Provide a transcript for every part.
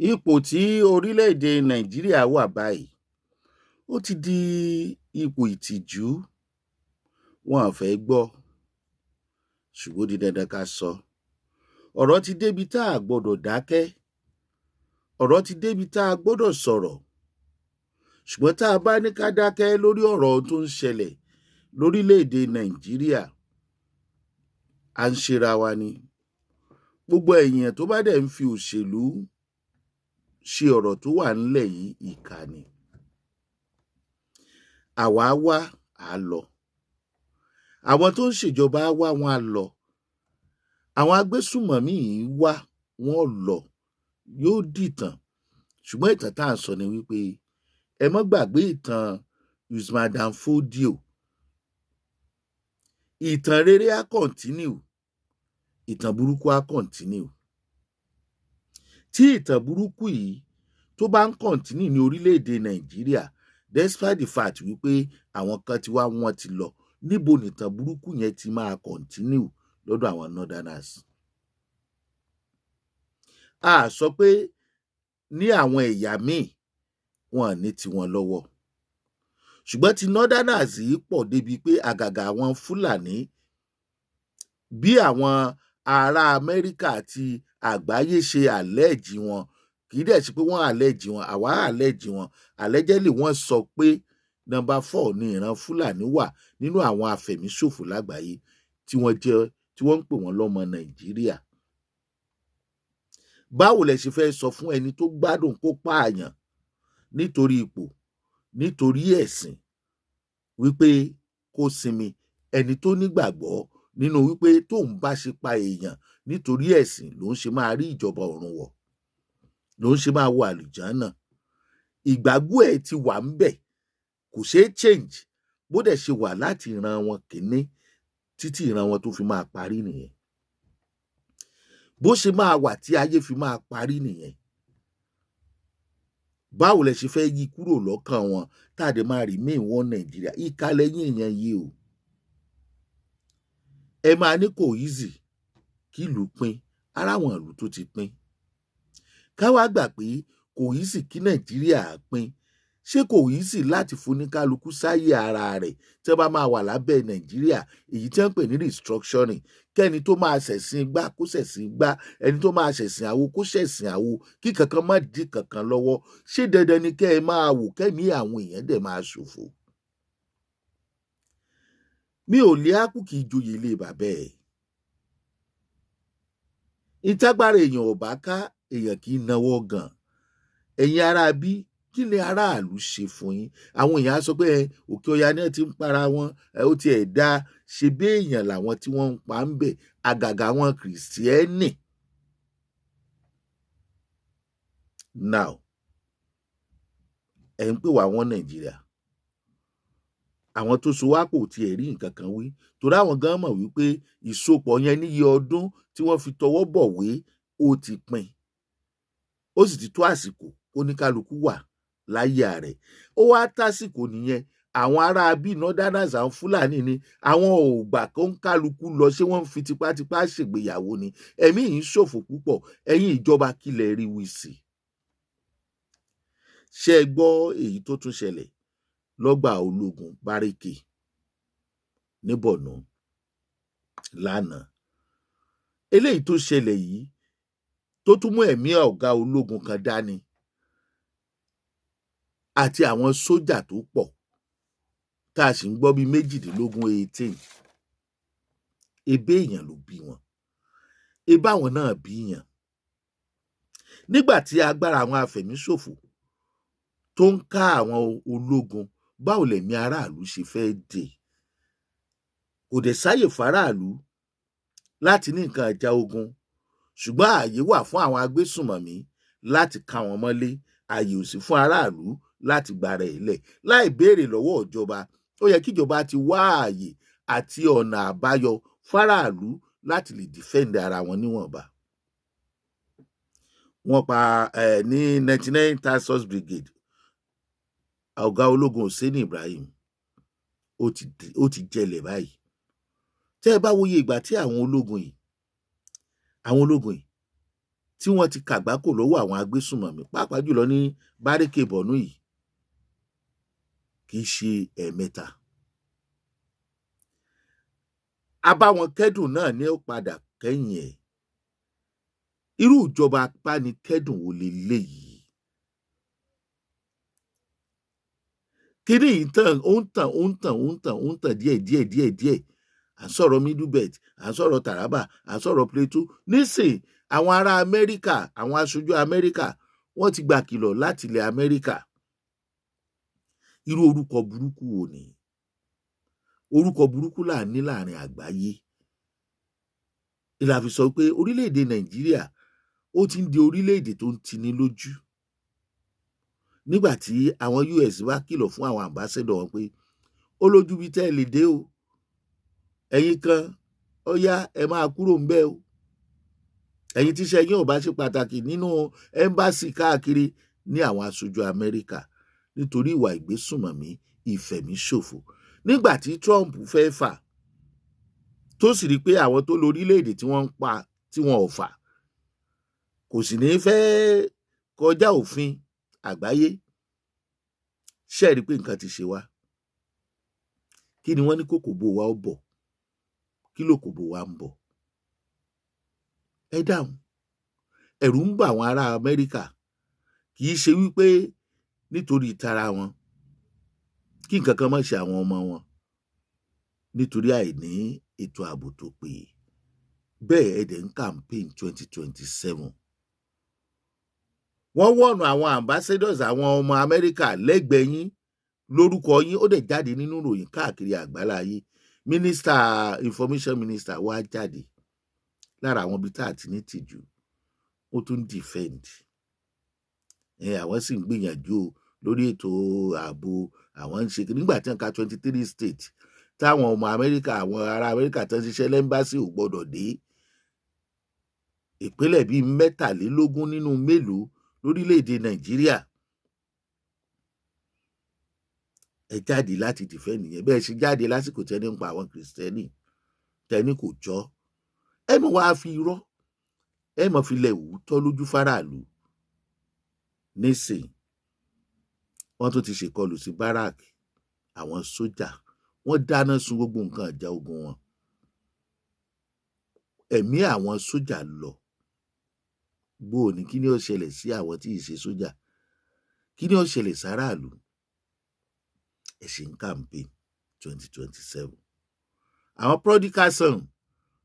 Ipò tí orílẹ̀-èdè Nàìjíríà wà báyìí, ó ti di ipò ìtìjú. Wọn ò fẹ́ gbọ́, ṣùgbọ́n ó di dandan ká sọ. Ọ̀rọ̀ ti débi tá a gbọ́dọ̀ dákẹ́, ọ̀rọ̀ ti débi tá a gbọ́dọ̀ sọ̀rọ̀. Ṣùgbọ́n tá a bá ní ká dákẹ́ lórí ọ̀rọ̀ tó ń ṣẹlẹ̀ lórílẹ̀-èdè Nàìjíríà, à ń ṣera wa ni. Gbogbo èèyàn tó bá dẹ̀ ń fi òṣèlú ṣe ọ̀rọ̀ tó wà ńlẹ̀ yìí, ìkà ni. Àwa wá, à á lọ. Àwọn tó ń ṣèjọba á wá, wọn á lọ. Àwọn agbésùmọ̀mí yìí wá, wọn ó lọ. Yóò dìtàn. Ṣùgbọ́n ìtàn tá à ń sọ ni wípé ẹ má gbàgbé ìtàn Usman Dan Fodio. Ìtàn rere á continue, ìtàn burúkú á continue. Tí ìtàn burúkú yìí tó bá ń continue ní orílẹ̀-èdè Nàìjíríà, despite the fact wípé àwọn kan ti wá, wọ́n ti lọ, níbo nìtàn burúkú yẹn ti máa continue lọ́dọ̀ àwọn northerners? A sọ pé ní àwọn ẹ̀yà míì wọn ní tiwọn lọ́wọ́, ṣùgbọ́n ti northerners yìí pọ̀ débi pé àgàgà àwọn Fúlàní, bí àwọn ará Amẹ́ríkà àti àgbáyé ṣe allege wọn, kì í dẹ̀ ṣe pé wọ́n allege wọn, àwa allege wọn. Allegedly, wọ́n sọ pé number four ní ìran Fúlàní wà nínú àwọn afẹ̀míṣòfò lágbàáyé tí wọ́n jẹ́ tí wọ́n ń pè wọ́n lọ́mọ Nàìjíríà. Báwo lẹ ṣe fẹ́ sọ fún ẹni tó gbádùn kó pààyàn nítorí ipò, nítorí ẹ̀sìn, wípé kó sinmi? Ẹni tó nígbàgbọ́ nínú wípé tóun bá ṣe pa èèyàn nítorí ẹ̀sìn lòun ṣe máa rí ìjọba ọ̀run wọ̀, lòun ṣe máa wọ àlùjánà, ìgbàgbọ́ ẹ̀ ti wà ń bẹ̀, kò ṣeé change. Bó dẹ̀ ṣe wà láti ìran wọn kìíní títí ìran wọn tó fi máa parí nìyẹn. Bó ṣe máa wà tí ayé fi máa parí nìyẹn. Báwo lẹ ṣe fẹ́ yí kúrò lọ́kàn wọn tá a dẹ̀ máa remain one Nàìjíríà? Ìkà lẹ́yìn èèyàn yìí o. Ẹ máa ní kò easy kí ìlú pín ara àwọn ìlú tó ti pín. Ká wá gbà pé kò easy kí Nàìjíríà pín, ṣé kò easy láti foníkálukú sáyé ara rẹ̀ tí wọ́n bá máa wà lábẹ́ Nàìjíríà, èyí tí wọ́n ń pè ní restructuring? Kẹ́ni tó máa ṣẹ̀sìn gbá kó ṣẹ̀sìn gbá, ẹni tó máa ṣẹ̀sìn àwo kó ṣẹ̀sìn àwo, kí kankan má dí kankan lọ́wọ́. Ṣé dandan ni kẹ́ ẹ máa wò kẹ́mi àwọn èèyàn dẹ̀ máa ṣòfò? Mi ò lé ákù kì í joyè ilé bàbá ẹ̀. Ìtagbára èèyàn ò bá ká, èèyàn kì í náwó gan. Ẹ̀yin ará bí, kí ni aráàlú ṣe fún yín? Àwọn èèyàn á sọ pé Òkè Ọya náà ti ń para wọn, ẹ ó tiẹ̀ dá ṣe bí èèyàn làwọn tí wọ́n ń pa ń bẹ̀, àgàgà àwọn Kìrìsìtẹ́nì. Now, ẹ̀ ń pè wá wọ́n Nàìjíríà. Àwọn tó so wá kò tiẹ̀ rí nǹkan kan wí, torí àwọn gan mọ̀ wípé ìsopọ̀ yẹn níye ọdún tí wọ́n fi tọwọ́ bọ̀wé, ó ti pin, ó sì ti tó àsìkò oníkálukú wà láyé rẹ̀. Ó wá tásìkò nìyẹn. Àwọn ará bíi northerners, àwọn Fúlàní ni àwọn ò gbà kó ń kálukú lọ. Ṣé wọ́n ń fi tipátipá ṣègbéyàwó ni? Ẹ̀mí yìí ń ṣòfò púpọ̀. Ẹ̀yin ìjọba, kílẹ̀ rí wí sí? Ṣé ẹ gbọ́ èyí tó tún ṣẹlẹ̀ lọ́gbà ológun Bárékè ní Borno lánàá? Eléyìí tó ṣẹlẹ̀ yìí tó tún mú ẹ̀mí ọ̀gá ológun kan dání àti àwọn sójà tó pọ̀ tá a sì ń gbọ́ bíi 18, 18. Ebé èèyàn ló bí wọn, ebá àwọn náà bí yàn. Nígbà tí agbára àwọn afẹ̀míṣòfò tó ń ká àwọn ológun, báwo lẹ̀mí aráàlú ṣe fẹ́ dè? Kò dẹ̀ sáyè fáráàlú láti ní nǹkan ìjà ogun, ṣùgbọ́n ààyè wà fún àwọn agbésùnmọ̀mí láti ká wọn mọ́lé. Ààyè ò sí fún aráàlú láti gbára ẹ̀ lẹ̀ láì béèrè lọ́wọ́ ìjọba. Ó yẹ kíjọba ti wá ààyè àti ọ̀nà àbáyọ fáráàlú láti lè defend ara wọn níwọ̀nba. Wọ́n pa ẹ̀ ní 99 Task Force Brigade, ọ̀gá ológun Hussaini Ibrahim, ó ti jẹlẹ̀ báyìí. Tẹ́ ẹ bá wòye ìgbà tí àwọn ológun yìí Tí wọ́n ti kàgbákò lọ́wọ́ àwọn agbésùnmọ̀mí, pàápàá jùlọ ní Bárékè Bọ̀nú yìí, kì í ṣe ẹ̀ẹ̀mẹ́ta. Abáwọn kẹ́dùn náà ní ó padà kẹ́yìn ẹ̀. Irú ìjọba abánikẹ́dùn wo leléyìí? Kíní yìí tàn, ó ń tàn, ó ń tàn, ó ń tàn, ó ń tàn díẹ̀ díẹ̀ díẹ̀ díẹ̀. À ń sọ̀rọ̀ Middle Belt, à ń sọ̀rọ̀ Taraba, à ń sọ̀rọ̀ Plateau. Nísìn, àwọn ará Amẹ́ríkà, àwọn aṣojú Amẹ́ríkà, wọ́n ti gbà kìlọ̀ láti ilẹ̀ Amẹ́ríkà. Irú orúkọ burúkú wo ni? Orúkọ burúkú là ń ní láàrin àgbáyé. Ìlà fi sọ pé orílẹ̀-èdè Nàìjíríà ó ti ń di orílẹ̀-èdè tó ń tini lójú. Nígbà tí àwọn US bá kìlọ̀ fún àwọn ambassador wọn pé ó lójú bí tẹ́ ẹ lè dé o, ẹ̀yin kan ó yá, ẹ máa kúrò ńbẹ̀ o. Ẹ̀yin tíṣẹ́ yín ò bá ṣe pàtàkì nínú embassy káàkiri ní àwọn aṣojú Amẹ́ríkà nítorí ìwà ìgbésùnmọ̀mí, ìfẹ̀míṣòfò. Nígbà tí Trump fẹ́ fà tó sì rí pé àwọn tó lórílẹ̀-èdè tí wọ́n ń pa tí wọn ò fà kò sì ní fẹ́ kọjá òfin àgbáyé, ṣe rí pé nǹkan ti ṣe wá? Kí ni wọ́n ní kòkòbó wa ó bọ̀? Kí ló kòbó wa ń bọ̀? Ẹ dáhùn. Ẹ̀rù ń bà àwọn ará Amẹ́ríkà. Kì í ṣe wípé nítorí tara wọn, kí nǹkan kan má ṣe àwọn ọmọ wọn nítorí àìní ètò ààbò tó péye. Bẹ́ẹ̀ ẹ dẹ̀ ń campaign 2027. Wọ́n warn àwọn ambassadors, àwọn ọmọ Amẹ́ríkà lẹ́gbẹ̀ẹ́ yín lórúkọ yín, ó dẹ̀ jáde nínú ìròyìn káàkiri àgbáláyé. Minister, information minister wá jáde lára àwọn ibi tá a ti ní tìjú, ó tún defend ẹ. Àwọn sì ń gbìyànjú o lórí ètò ààbò. Àwọn ń ṣe nígbà tí wọ́n ka 23 state táwọn ọmọ Amẹ́ríkà, àwọn ará Amẹ́ríkà tó ń ṣiṣẹ́ l'embassy ò gbọ́dọ̀ dé, ìpínlẹ̀ bíi 23 nínú mélòó lórílẹ̀‐èdè Nàìjíríà. Ẹ jáde láti defend yẹn. Bẹ́ẹ̀ ṣe jáde lásìkò tẹ́ni ń pa àwọn Kìrìsìtẹ́nì tẹ́ni kò jọ. Ẹ mọ̀ wá fi irọ́, ẹ mọ̀ fi lẹ̀ òótọ́ lójú fáráàlú. Nísìn wọ́n tún ti ṣèkọlù sí barrack àwọn sójà, wọ́n dáná sun gbogbo nǹkan ìjà ogun wọn, ẹ̀mí àwọn sójà lọ. Bó o ní kí ni ó ṣẹlẹ̀ sí àwọn tí ì ṣe sójà? Kí ni ó ṣẹlẹ̀ sáràlú? Ẹ ṣì ń campaign 2027. Àwọn prodigal son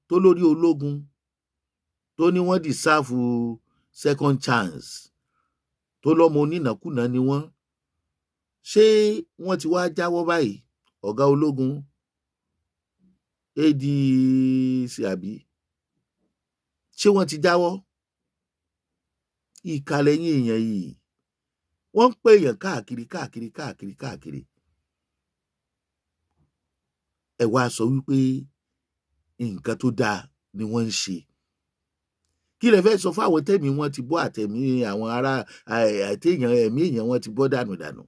tó lórí ológun tó ní wọ́n deserve second chance, tó lọ́mọ onínàkúnà ni wọ́n, ṣé wọ́n ti wá jáwọ́ báyìí? Ọ̀gá ológun ADC àbí, ṣé wọ́n ti jáwọ́? Ìkà lẹ́yìn èèyàn yìí. Wọ́n ń pè èèyàn káàkiri káàkiri káàkiri káàkiri. Ẹ wá sọ wípé nǹkan tó dáa ni wọ́n ń ṣe. Kí lẹ fẹ́ sọ fáwọn tẹ́mi wọn ti bọ́, àtẹ̀mí àwọn ará àtẹ̀yàn, ẹ̀mí èèyàn wọn ti bọ́ dànù dànù?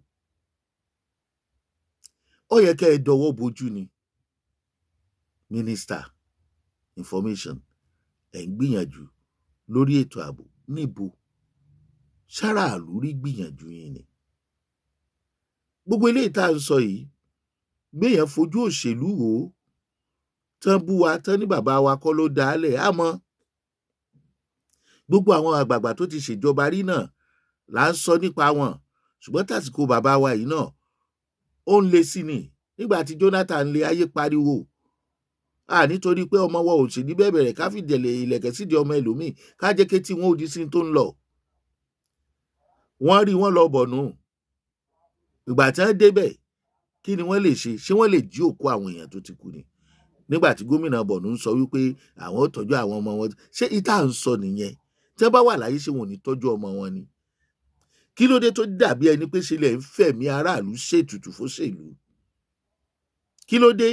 Ó yẹ kẹ́ ẹ dọwọ́ bojú ni. Minister information, ẹ̀ ń gbìyànjú lórí ètò ààbò níbo? Ṣáráàlú rí gbìyànjú yín ni? Gbogbo eléyìí tá à ń sọ yìí, gbéyàn fojú òṣèlú wò ó, tán bú wa tán ní bàbá wa kọ́ ló dálẹ̀. Àmọ́ gbogbo àwọn àgbààgbà tó ti ṣèjọba rí náà là ń sọ nípa wọn, ṣùgbọ́n tàsìkò bàbá wa yìí náà ó ń le sí ni. Nígbà tí Jonathan lé ayé pariwo à nítorí pé ọmọ wa ò sì ní bẹ́ẹ̀ bẹ̀rẹ̀ ká fìdẹ̀lẹ̀ ìlẹ̀kẹ̀ sídìí ọmọ ẹlòmíì, ká jẹ́ kí tí wọ́n ó di sí tó ń lọ. Wọ́n rí wọn lọ bọ̀nù. Ìgbà tí wọ́n débẹ̀, kí ni wọ́n lè ṣe? Ṣé wọ́n lè jí òkú àwọn èèyàn tó ti kú ni? Nígbà tí gómìnà Bọ̀nú ń sọ wípé àwọn ò tọ́jú àwọn ọmọ wọn, ṣé ìta ń sọ nìyẹn? Tí wọ́n bá wà láyé, ṣé wọn ò ní tọ́jú ọmọ wọn ni? Kí ló dé tó dàbí ẹni pé ṣe lè ń fẹ̀mí aráàlú ṣètùtù fóṣèlú? Kí ló dé?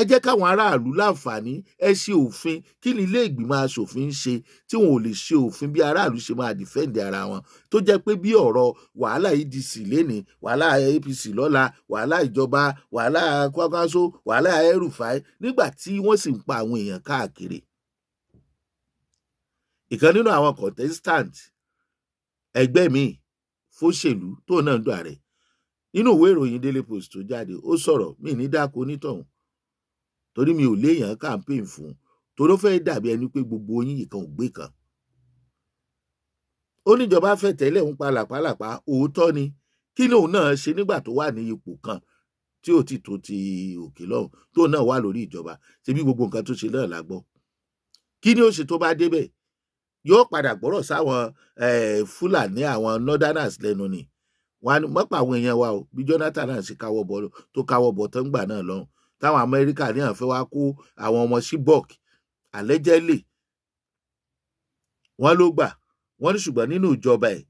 Ẹ jẹ́ káwọn aráàlú láǹfààní, ẹ ṣe òfin. Kí ni ilé ìgbìmọ̀ asòfin ń ṣe tí wọn ò lè ṣe òfin bí aráàlú ṣe máa defend ara wọn, tó jẹ́ pé bí ọ̀rọ̀ wàhálà ADC lénìí, wàhálà APC lọ́la, wàhálà ìjọba, wàhálà Kwankwaso, wàhálà El-Rufai, nígbà tí wọ́n sì ń pa àwọn èèyàn káàkiri? Ìkan nínú àwọn contestant ẹgbẹ́ mi fóṣèlú tó náà ń dùn ààrẹ, nínú ìwé ìròyìn Daily Post tó jáde, ó sọ̀rọ̀. Mí ní dáko onítọ̀hún torí mi ò léèyàn campaign fún, torí ó fẹ́ dàbí ẹni pé gbogbo yín ìkan ò gbé kan. Ó níjọba fẹ́ tẹ́lẹ̀ ń pa làpálàpá. Òótọ́ ni. Kí lóun náà ṣe nígbà tó wà ní ipò kan tí ò ti tó ti òkè lọ́hùn, tó náà wà lórí ìjọba? Ṣe bí gbogbo nǹkan tó ṣe náà la gbọ́. Kí ni ó ṣe tó bá débẹ̀? Yóò padà gbọ́rọ̀ sáwọn Fúlàní, àwọn northerners lẹ́nu ni. Wọn á mọ́pọ̀ àwọn èèyàn wa o. Bí Jonathan náà ṣe káwọ́ bọ̀, tó káwọ́ bọ̀ tán gbà náà lọ́hùn, táwọn Amẹ́ríkà ní àwọn fẹ́ wá kó àwọn ọmọ Chibok, allegedly wọ́n ló gbà wọ́n ní. Ṣùgbọ́n nínú ìjọba ẹ̀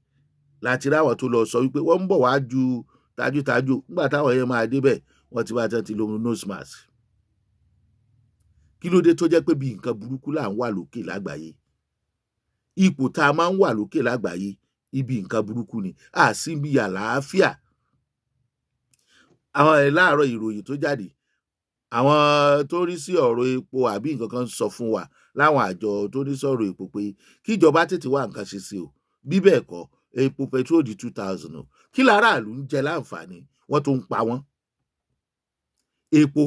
láti ráwọn tó lọ sọ wípé wọ́n ń bọ̀ wá ju tajútajú. Nígbà táwọn yẹn máa débẹ̀, wọ́n ti bá tán ti lo nose mask. Kí ló dé tó jẹ́ pé bí nǹkan burúkú là ń wà lókè lágbàáyé? Ipò tá a máa ń wà lókè lágbàáyé, ibi nǹkan burúkú ni àsí bí àlàáfíà. Àwọn ẹ̀ láàárọ̀, ìròyìn tó jáde, àwọn tó rí sí ọ̀rọ̀ epo àbí nǹkan kan sọ fún wa láwọn àjọ tó rí sí ọ̀rọ̀ epo pé kíjọba tètè wá nǹkan ṣe sí o, bí bẹ́ẹ̀ kọ́, epo petrol di 2,000 o. Kí láràlú ń jẹ láǹfààní? Wọ́n tó ń pa wọ́n. Epo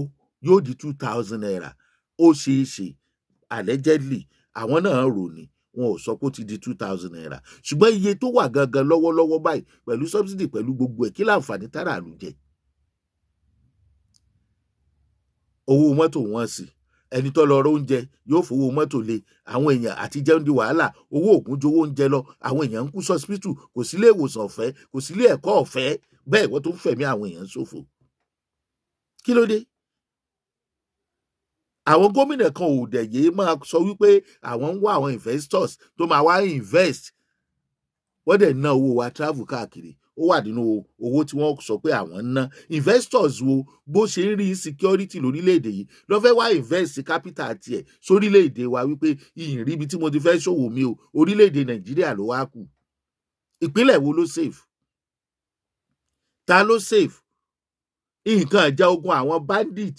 yóò di ₦2,000, ó ṣeé ṣe. Allegedly, àwọn náà rò ní, wọn ò sọ pé ó ti di ₦2,000, ṣùgbọ́n iye tó wà gangan lọ́wọ́lọ́wọ́ báyìí, pẹ̀lú subsidy, pẹ̀lú gbogbo ẹ̀, kí láǹfààní táràlú jẹ? Owó mọ́tò wọ́n sí, ẹni tó lọ rọ oúnjẹ yóò fowó mọ́tò lé. Àwọn èèyàn àti jẹun di wàhálà. Owó ògùn ju owó oúnjẹ lọ. Àwọn èèyàn ń kú sọ́sìpítù, kò sí ilé ìwòsàn ọ̀fẹ́, kò sí ilé ẹ̀kọ́ ọ̀fẹ́. Bẹ́ẹ̀ wọ́n tó ń fẹ̀mí àwọn èèyàn ṣòfò. Kí ló dé? Àwọn gómìnà kan ò dẹ̀ yé máa sọ wípé àwọn ń wá àwọn investors tó máa wá invest. Wọ́n dẹ̀ ná owó wa travel káàkiri. Ó wà nínú owó tí wọ́n sọ pé àwọn ń ná. Investors wo, bó ṣe ń rí insecurity lórílẹ̀‐èdè yìí, ló fẹ́ wá invest capital tiẹ̀ sórílẹ̀‐èdè wa, wípé ìyìn rí ibi tí mo ti fẹ́ ṣòwò mi o, orílẹ̀‐èdè Nàìjíríà ló wá kù? Ìpínlẹ̀ wo ló safe? Ta ló safe? Nǹkan ìjà ogun àwọn bandit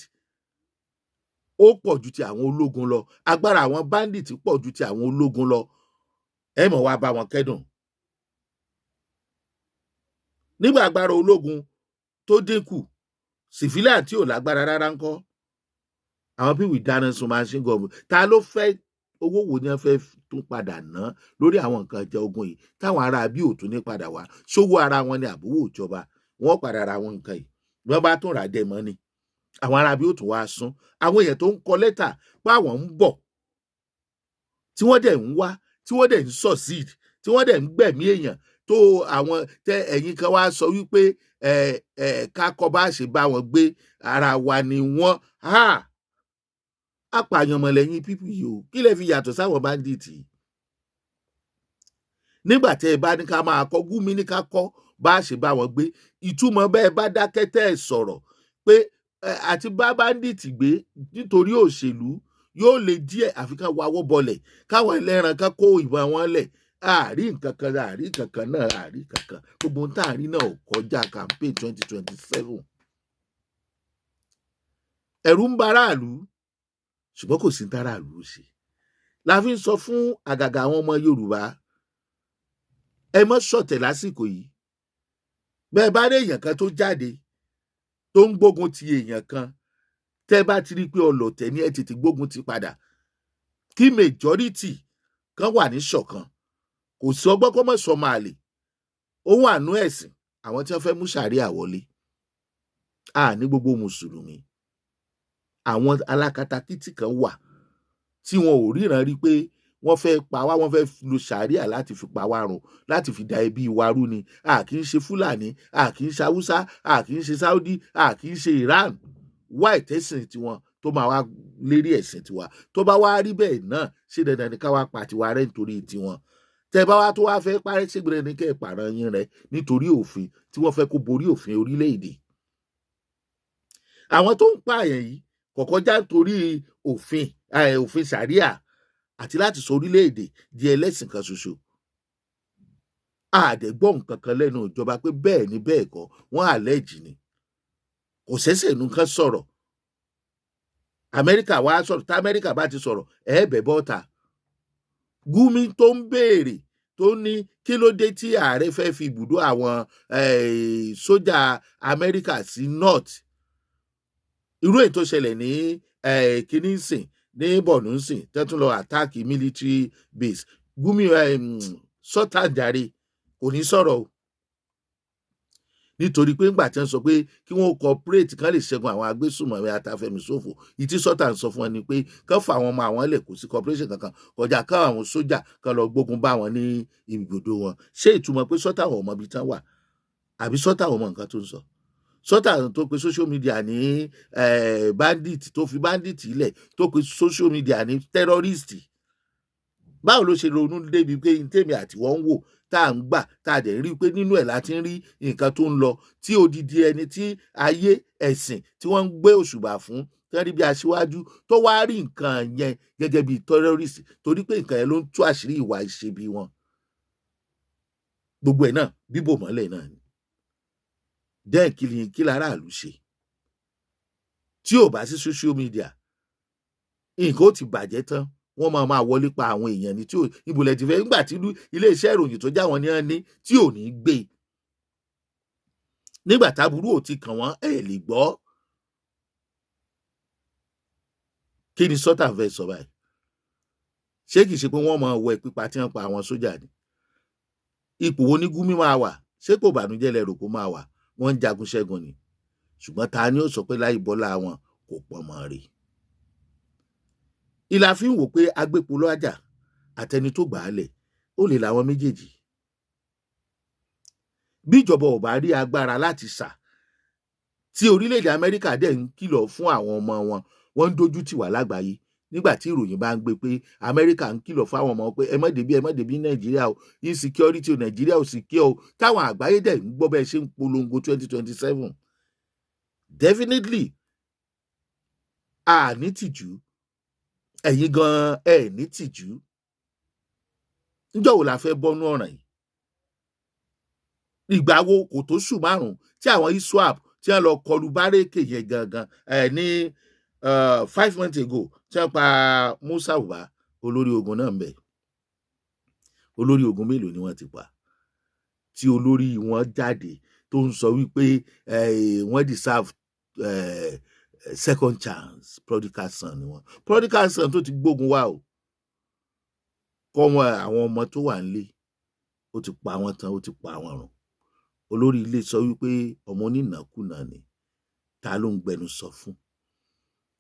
ó pọ̀ ju ti àwọn ológun lọ. Agbára àwọn bandit pọ̀ ju ti àwọn ológun lọ. Ẹ mọ̀ wá bá wọn kẹ́dùn nígbà agbára ológun tó dínkù. Civilian tí ò lágbára rárá ńkọ́? Àwọn people dáná sun machine gun. Ta ló fẹ́? Owó wo ni wọ́n fẹ́ tún padà ná lórí àwọn nǹkan ìjà ogun yìí táwọn ará bí ò tún ní padà wá? Ṣówó ara wọn ni àbúwò ìjọba? Wọ́n padà ra àwọn nǹkan yìí, bí wọ́n bá tún rà dẹ̀ mọ́ ni àwọn ará bí ó tún wá sún. Àwọn èèyàn tó ń kọ lẹ́tà pé àwọn ń bọ̀, tí wọ́n dẹ̀ ń wá, tí wọ́n dẹ̀ ń succeed, tí wọ́n dẹ̀ ń gbẹ̀mí èèyàn tó àwọn tẹ ẹ̀yin kan wá sọ wípé ẹ ẹ ká kọ́ bá ṣe bá wọn gbé ara wa ni wọ́n. Ha, apààyàn mọ̀lẹ́yìn people yìí o. Kí lẹ fi yàtọ̀ sáwọn bandit yìí? Nígbà tẹ́ ẹ bá ní ká máa kọ́, Gúmi ní ká kọ́ bá ṣe bá wọn gbé, ìtumọ̀ bẹ́ẹ̀ bá dákẹ́ tẹ́ ẹ sọ̀rọ̀ pé àti bá bandit gbé nítorí òṣèlú yóò lè díẹ̀, àfi ká wawọ́ bọlẹ̀, káwọn ẹlẹ́ran ká kó ìbọn wọn lẹ̀. Àárí nǹkan kan, àárí kankan náà, àárí kankan. Gbogbo ohun tá à ń rí náà ò kọjá campaign 2027. Ẹ̀rù ń ba aráàlú, ṣùgbọ́n kò sí ní táráàlú ó ṣe. La fi ń sọ fún àgàgà àwọn ọmọ Yorùbá, ẹ mọ́ ṣọ̀tẹ̀ lásìkò yìí. Bẹ́ẹ̀ bá rí èèyàn kan tó jáde tó ń gbógun ti èèyàn kan, tẹ́ bá ti rí i pé ọlọ̀tẹ̀ ní, ẹ tètè gbógun ti padà, kí majority kan wà ní ṣọ̀kan. Kò sí ọgbọ́n kó mọ̀ sọmọ àlè. Òun àánú ẹ̀sìn àwọn tí wọ́n fẹ́ mú sàríà wọlé a ní gbogbo mùsùlùmí. Àwọn alákatakítí kan wà tí wọn ò ríran rí pé wọ́n fẹ́ pa wá, wọ́n fẹ́ lo sàríà láti fi pa wá run, láti fi da ẹbí wa rú ni. A kì í ṣe Fúlàní, a kì í ṣe Haúsá, a kì í ṣe Saudi, a kì í ṣe Iran. Wá ìtẹ́sìn tiwọn tó máa wá lérí ẹ̀sìn tiwa. Tó bá wá rí bẹ́ẹ̀ náà, ṣé dandan ni ká wá pa tiwa rẹ́ nítorí tiwọn? Tẹ́ bá wá tó wá fẹ́ parẹ́, ṣé dandan ni kẹ́ ẹ pààrọ̀ yín rẹ́ nítorí òfin tí wọ́n fẹ́ kó borí òfin orílẹ̀-èdè? Àwọn tó ń pààyàn yìí kọ̀kọ́ já nítorí òfin sàríà àti láti sọ orílẹ̀-èdè di ẹlẹ́sìn kan ṣoṣo. Àdẹ̀gbọ́ nǹkan kan lẹ́nu ìjọba pé bẹ́ẹ̀ ni, bẹ́ẹ̀ kọ́, wọ́n àlẹ́jì ni. Kò sẹ́sẹ̀ nu kan sọ̀rọ̀. Amẹ́ríkà wá sọ̀rọ̀. Tá Amẹ́ríkà bá ti sọ̀rọ̀, ẹ̀ẹ́bẹ̀ bọ́ta. Gumi tó ń béèrè, tó ní kí ló dé tí ààrẹ fẹ́ fi ibùdó àwọn sójà Amẹ́ríkà sí north, irú èyí tó ṣẹlẹ̀ ní kíní sìn, ní Borno sìn, tó tún lọ attack military base. Gumi, Sultan jàre, kò ní sọ̀rọ̀ o, nítorí pé ńgbà tí wọ́n sọ pé kí wọ́n cooperate kán lè ṣẹ́gun àwọn agbésùnmọ̀mí atafẹ̀míṣòfò, ìtí Sultan sọ fún wọn ni pé kán fà àwọn ọmọ àwọn lẹ̀, kò sí cooperation kankan kọjá ká àwọn sójà kan lọ gbógun bá wọn ní ibùdó wọn. Ṣé ìtumọ̀ pé Sultan ò mọ ibi tán wà, àbí Sultan ò mọ nǹkan tó ń sọ? Sultan tó pe social media ní bandit, tó fi bandit ilẹ̀, tó pe social media ní terrorist, báwo ló ṣe ronú débi pé tèmi àti wọ́n ń wò, tá à ń gbà, tá a dẹ̀ rí i pé nínú ẹ̀ láti ń rí nǹkan tó ń lọ, tí odidi ẹni tí ayé ẹ̀sìn tí wọ́n ń gbé òṣùbà fún, tí wọ́n rí bí aṣíwájú, tó wá rí nǹkan yẹn gẹ́gẹ́ bí terrorist, torí pé nǹkan yẹn ló ń tú àṣírí ìwà ìṣebi wọn? Gbogbo ẹ̀ náà bíbò mọ́lẹ̀ náà ni. Then kí ni kí láràlú ṣe? Tí ò bá sí social media, nǹkan ó ti bàjẹ́ tán. Wọ́n máa máa wọlé pa àwọn èèyàn ní tí ò ibùlẹ̀ ti fẹ́ nígbà tí iléeṣẹ́ ìròyìn tó já wọn ní ní tí ò ní gbé, nígbà táburú ò ti kàn wọ́n, ẹ̀ lè gbọ́. Kí ni Sultan fẹ́ sọ báyìí? Ṣé kìí ṣe pé wọ́n máa wọ ìpípa tí wọ́n pa àwọn sójà ni? Ipò wo ní Gumi máa wà? Ṣé kò bànújẹ́ lẹ rò kó máa wà? Wọ́n ń jagun ṣẹ́gun ni, ṣùgbọ́n ta ni ó sọ pé láì bọ́lá wọn kò pọ̀ mọ́ rí? Ìlà fi ń wò pé agbépo lọ́jà àtẹni tó gbà á lẹ̀, ó lè làwọn méjèèjì. Bí ìjọba ò bá rí agbára láti sà, tí orílẹ̀-èdè Amẹ́ríkà dẹ̀ ń kìlọ̀ fún àwọn ọmọ wọn, wọ́n ń dojú tì wá lágbàáyé. Nígbà tí ìròyìn bá ń gbé pé Amẹ́ríkà ń kìlọ̀ fún àwọn ọmọ wọn pé ẹ má débí, ẹ má débí Nàìjíríà o, insecurity o, Nàìjíríà ò secure o, táwọn àgbáyé dẹ̀ ń gbọ́ bẹ́ẹ̀ ṣe ń polongo 2027, definitely a ní tìjú. Ẹ̀yin gan ẹ̀ ní tìjú. Níjọ́ wo la fẹ́ bọ́nú ọ̀ràn yìí? Ìgbà wo? Kò tó sùn 5 tí àwọn ISWAP tí wọ́n lọ kọlu bárẹ́kè yẹn gangan ẹ̀ ní 5 months ago, tí wọ́n pa Musa Uba, olórí ogun náà ń bẹ. Olórí ogun mélòó ni wọ́n ti pa tí olórí wọn jáde tó ń sọ wípé wọ́n deserve second chance? Prodigal son ni wọ́n, prodigal son tó ti gbógun wá o, kọ́ wọn àwọn ọmọ tó wà nílé, ó ti pa wọ́n tán, ó ti pa wọ́n run. Olórí ilé sọ wípé ọmọ onínàkúnà ni. Ta ló ń gbẹnu sọ fún?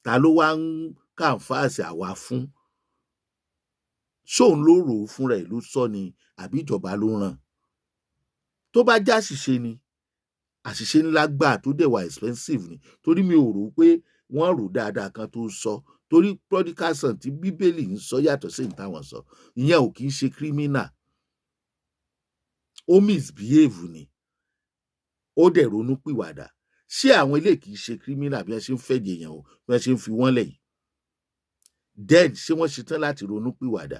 Ta ló wá ń kàǹfààsì àwa fún? Ṣóun ló rò ó fúnra ẹ̀ ló sọ ni, àbí ìjọba ló ràn? Tó bá já àṣìṣe ni, àṣìṣe ńlá gbà tó dẹ̀ wà expensive ni, torí mi ò rò pé wọ́n rò dáadáa kan tó sọ, torí prodigal son tí Bíbélì ń sọ yàtọ̀ sí ní táwọn sọ. Ìyẹn ò kì í ṣe criminal, ó misbehave ni, ó dẹ̀ ronú pìwàdà. Ṣé àwọn ilé kì í ṣe criminal bí wọ́n ṣe ń fẹ̀jẹ̀ èèyàn o, bí wọ́n ṣe ń fi wọ́n lẹ̀ yìí? Then ṣé wọ́n ṣetán láti ronú pìwàdà?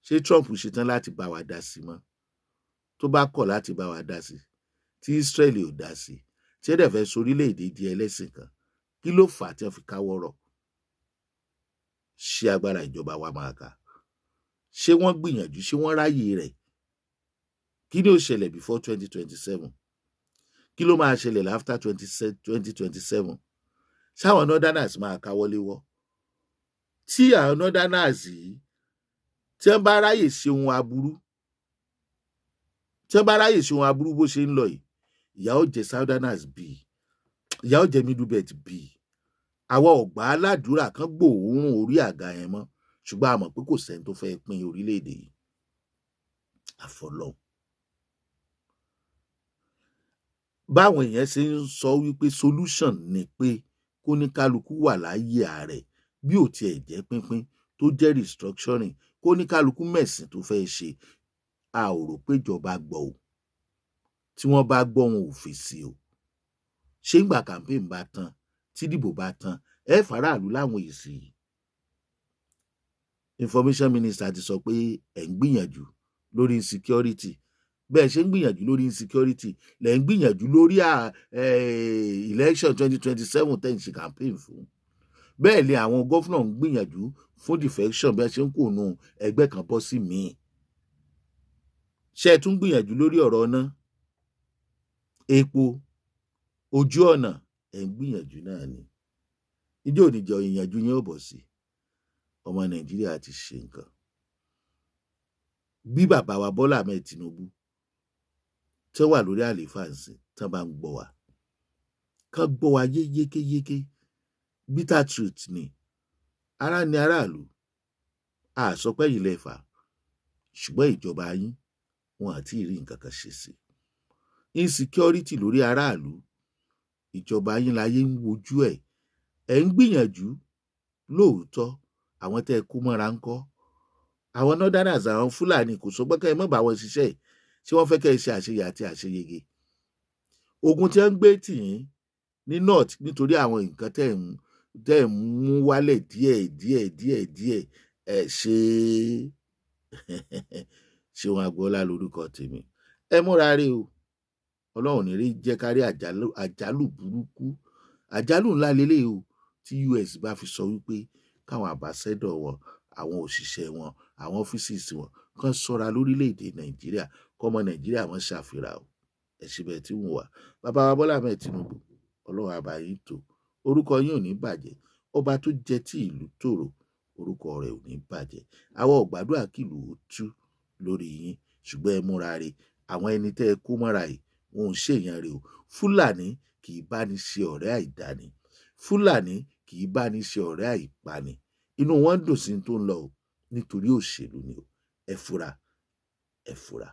Ṣé Trump ṣetán láti bá wa dá sí mọ́? Tó bá kọ̀ láti bá wa dá sí, tí Israel ò dá sí, tí ẹ dẹ̀ fẹ́ sorílẹ̀-èdè di ẹlẹ́sìn kan, kí ló fà á tí wọ́n fi káwọ́ rọ̀? Ṣé agbára ìjọba wa máa kà? Ṣé wọ́n gbìyànjú? Ṣé wọ́n ráyè rẹ̀? Kí ni ó ṣẹlẹ̀ before 2027? Kí ló máa ṣẹlẹ̀ after 2027? Ṣáwọn northerners máa káwọ́ léwọ́? Tí àwọn northerners yìí, tí wọ́n bá ráyè ṣe ohun aburú, tí wọ́n bá ráyè ṣe ohun aburú bó ṣe ń lọ yìí, ìyà ó jẹ southerners bíi ìyà ó jẹ Middle Belt bíi àwa ọ̀gbà aládùúrà kan gbòòrùn orí àga yẹn mọ́. Ṣùgbọ́n a mọ̀ pé kò sẹ́ni tó fẹ́ pín orílẹ̀-èdè yìí àfọlọ́hun. Báwọn èèyàn ṣe ń sọ wípé solution ni pé kóníkálukú wà láyé ààrẹ, bí ò tiẹ̀ jẹ́ pínpín tó jẹ́ restructuring, kóníkálukú mẹ̀sìn tó fẹ́ ṣe, a ò rò pé ìjọba gbọ́ o. Tí wọ́n bá gbọ́, wọn ò fèsì o. Ṣé ńgbà campaign bá tán, tí dìbò bá tán, ẹ faraàlú láwọn èsì yìí? Information minister ti sọ pé ẹ̀ ń gbìyànjú lórí insecurity. Bẹ́ẹ̀ ṣe ń gbìyànjú lórí insecurity, lẹ̀ ń gbìyànjú lórí election 2027 tẹ̀ ń ṣe campaign fún. Bẹ́ẹ̀ ni àwọn governor ń gbìyànjú fún defection, bí wọ́n ṣe ń kó nu ẹgbẹ́ kan bọ́ sí míì. Ṣé ẹ tún gbìyànjú lórí ọ̀rọ̀ náà, epo, ojú ọ̀nà? Ẹ̀ ń gbìyànjú náà ni. Ijó òníjọ ìyànjú yẹn ò bọ̀ sí. Ọmọ Nàìjíríà ti ṣe nǹkan. Bí bàbá wa Bọ́lá Ahmed Tinubu tí wọ́n wà lórí àlééfà ńsìn, tí wọ́n bá ń gbọ́ wa, kán gbọ́ wa yé yékéyéké. Bitter truth ni ara ni aráàlú. A sọ pé ẹ̀yin lẹ fà á, ṣùgbọ́n ìjọba yín, wọn àti rí nǹkan kan ṣe sí insecurity lórí aráàlú. Ìjọba yín láyé ń wojú ẹ̀. Ẹ̀ ń gbìyànjú lóòótọ́. Àwọn tẹ́ ẹ kó mọ́ra ń kọ́, àwọn northerners, àwọn Fúlàní, kò sọ pé kẹ́ ẹ má bá wọn ṣiṣẹ́. Tí wọ́n fẹ́ kẹ́ ẹ ṣe àṣeyẹ àti àṣeyege, ogun tí wọ́n ń gbé tì yín ní north nítorí àwọn nǹkan tẹ́ ń mú wálẹ̀ díẹ̀ díẹ̀ díẹ̀ díẹ̀. Ẹ ṣe Ṣeun Agboola lórúkọ tèmi. Ẹ múra rí o. Ọlọ́run ní rí jẹ́ kárí àjálù, àjálù burúkú, àjálù ńlá lélẹ̀ o. Tí US bá fi sọ wípé káwọn ambassador wọn, àwọn òṣìṣẹ́ wọn, àwọn offices wọn kàn ṣọ́ra lórílẹ̀‐èdè Nàìjíríà, kọ́mọ Nàìjíríà wọn ṣàfihàn o. Ẹ ṣe bẹ́ẹ̀ tí wọ́n wà. Bàbá wa Bọ́lá Ahmed Tinubu, Ọlọ́run á bá yín tò. Orúkọ yín ò ní bàjẹ́. Ọba tó jẹ́ tí ìlú tòrò, orúkọ rẹ̀ ò ní bàjẹ́. Àwa ò gbàdúrà kí ìlú ó tú lórí yín, ṣùgbọ́n ẹ múra re. Àwọn ẹni tẹ́ ẹ kó mọ́ra yìí, wọn ò ṣèyàn rè o. Fúlàní kì í bá ní ṣe ọ̀rẹ́ àìdáni. Fúlàní kì í bá ní ṣe ọ̀rẹ́ àìpani. Inú wọn dùn sí tó ń lọ o, nítorí òṣèlú ni o. Ẹ fura, ẹ fura.